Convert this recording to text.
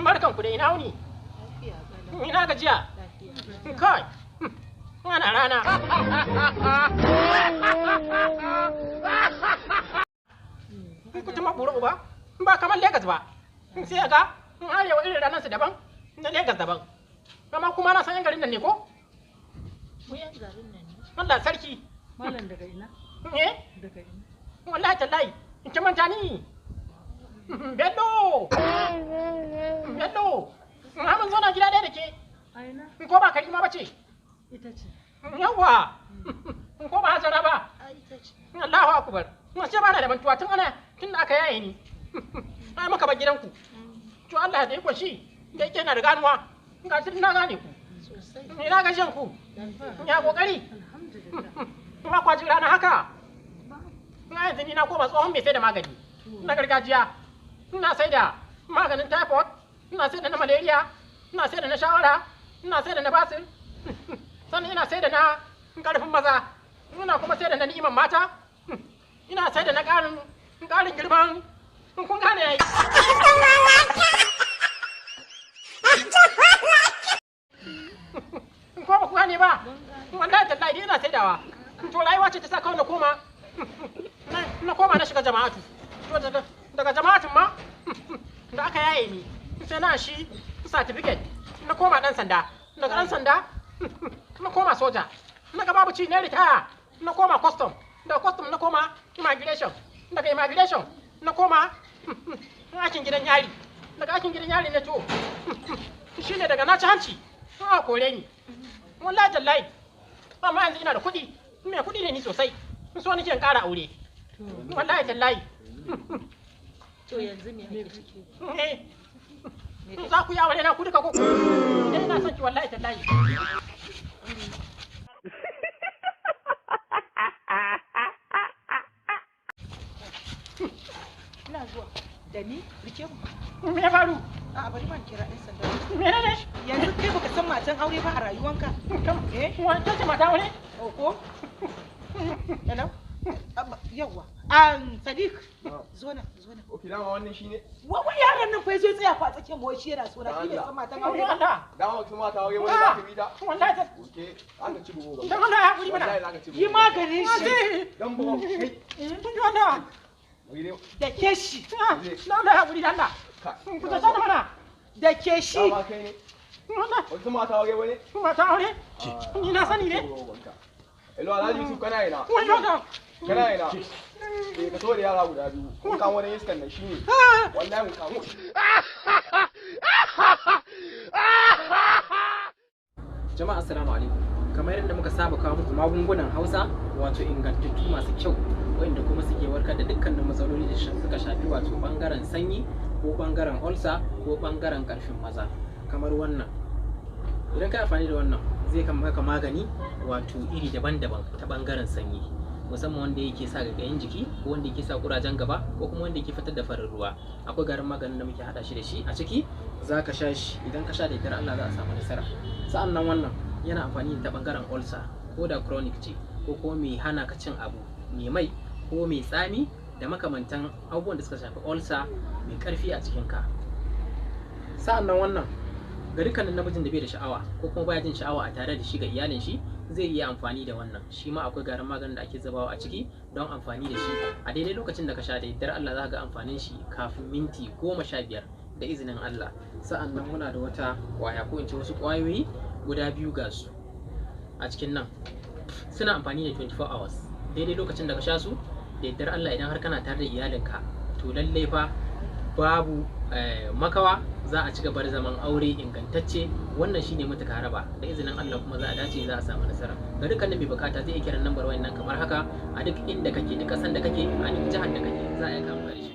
Barkan ku da ina wuni? Ina gajiya? Kai, ana rana. Kutuma buru uba, ba kamar Legas ba. Sai ga arewa irin ranar su daban, na Legas daban. Amma kuma na san yan garin nan ne ko? Mu yan garin nan ne. Allah sarki. Malam daga ina? Eh? Daga ina? Wallahi tallahi, in ki manta ni. Bello! Bello! Na mun zauna gida ɗaya da ke. A ina? Ko ba Karima ba ce? Ita ce. Yawwa! Ko ba Hajara ba? A ita ce. Allahu akbar. Na ce ba na da mantuwa tun ana tun da aka yaye ni. Ai maka bar gidanku. To Allah da iko shi da yake yana da ganuwa. Ga shi na gane ku. Sosai. Ina gajiyan ku. Ya kokari. Alhamdulillah. Kuma kwaji rana haka. Na yanzu ni na koma tsohon mai sai da magani na gargajiya. Ina sai da maganin typhoid, ina sai da na malaria, ina sai da na shawara, ina sai da na basir, sannan ina sai da na karfin maza, ina kuma sai da na ni'iman mata, ina sai da na ƙarin girman kun gane yayi. Ko ba ku gane ba, wallahi tallahi ina saidawa. To rayuwa ce ta sa kawai na koma na shiga jama'atu. To daga jama'atun ma da aka yaye ni sai na shi certificate na koma dan sanda, daga dan sanda na koma soja, na ga babu ci na retire na koma custom, daga custom na koma immigration, daga immigration na koma aikin gidan yari, daga aikin gidan yari na to shine daga na ci hanci a kore ni. Wallahi tallahi, amma yanzu ina da kuɗi, mai kuɗi ne ni sosai, so nake in ƙara aure. Wallahi tallahi. To yanzu me ake ciki? Eh, za ku yi aure na ku duka ko? Idan ina son ki wallahi tallahi. Ina zuwa. Da ni rike mu. Me ya faru? A'a bari ban kira ɗan sanda. Mene ne? Yanzu kai baka san matan aure ba a rayuwanka. Eh? Wani ce mata aure? Oh ko? Hello? Yawwa. Sadiq. Zo nan, zo nan. Ok, dama wannan shine. Wa yaran nan fa yazo ya tsaya fa a tsakiyar mu wai shi yana so na shi bai san matan aure ba. Allah. Dama wasu mata aure wani za ka bi ta. Wallahi ta. Ok, za ka ci bugu. Dan Allah ya hakuri mana. Wallahi za ka ci bugu. Yi maganin shi. Dan bugu. Kai. Kun ji wannan? Wai dai. Da ke shi. Na Allah ya hakuri da Allah. Ka. Ku ta sana mana. Da ke shi. Dama kai ne. Wallahi Wasu mata aure wani. mata aure? Ni na sani ne. Hello, Alhaji Yusuf kana ina? Wani wannan? Kana ina? Eh, ka so da yara guda biyu. Kun kamo wani iskan nan shine. Wallahi mun kamo. Jama'a assalamu alaikum. Kamar yadda muka saba kawo muku magungunan Hausa wato ingantattu masu kyau waɗanda kuma suke warkar da dukkanin matsaloli da suka shafi wato bangaren sanyi ko bangaren ulcer ko bangaren karfin maza kamar wannan. Idan ka amfani da wannan zai kan maka magani wato iri daban-daban ta bangaren sanyi, musamman wanda yake sa gagayen jiki ko wanda yake sa kurajen gaba ko kuma wanda yake fitar da farin ruwa. Akwai garin maganin da muke hada shi da shi a ciki, za ka sha shi, idan ka sha da yardar Allah za a samu nasara. Sa'an nan wannan yana amfani da ta bangaren ulcer ko da chronic ce ko kuma mai hana ka cin abu mai mai ko mai tsami da makamantan abubuwan da suka shafi ulcer mai karfi a cikinka. Sa'an nan wannan ga dukkanin namijin da bai da sha'awa ko kuma baya jin sha'awa a tare da shi ga iyalin shi zai iya amfani da wannan. Shi ma akwai garin maganin da ake zubawa a ciki don amfani da shi a daidai lokacin da ka sha, da yardar Allah za ka ga amfanin shi kafin minti 15 da izinin Allah. Sa'an nan muna da wata kwaya ko in ce wasu kwayoyi guda biyu ga su a cikin nan, suna amfani da 24 hours. Daidai lokacin da ka sha su da yardar Allah idan har kana tare da iyalinka to lallai fa babu makawa za a ci gaba da zaman aure ingantacce. Wannan shine mutuka raba da izinin Allah, kuma za a dace za a samu nasara. Ga dukkanin mai bukata zai iya kiran lambar wayan nan kamar haka a duk inda kake, duk kasan da kake, a duk jihar da kake za a iya kama da shi.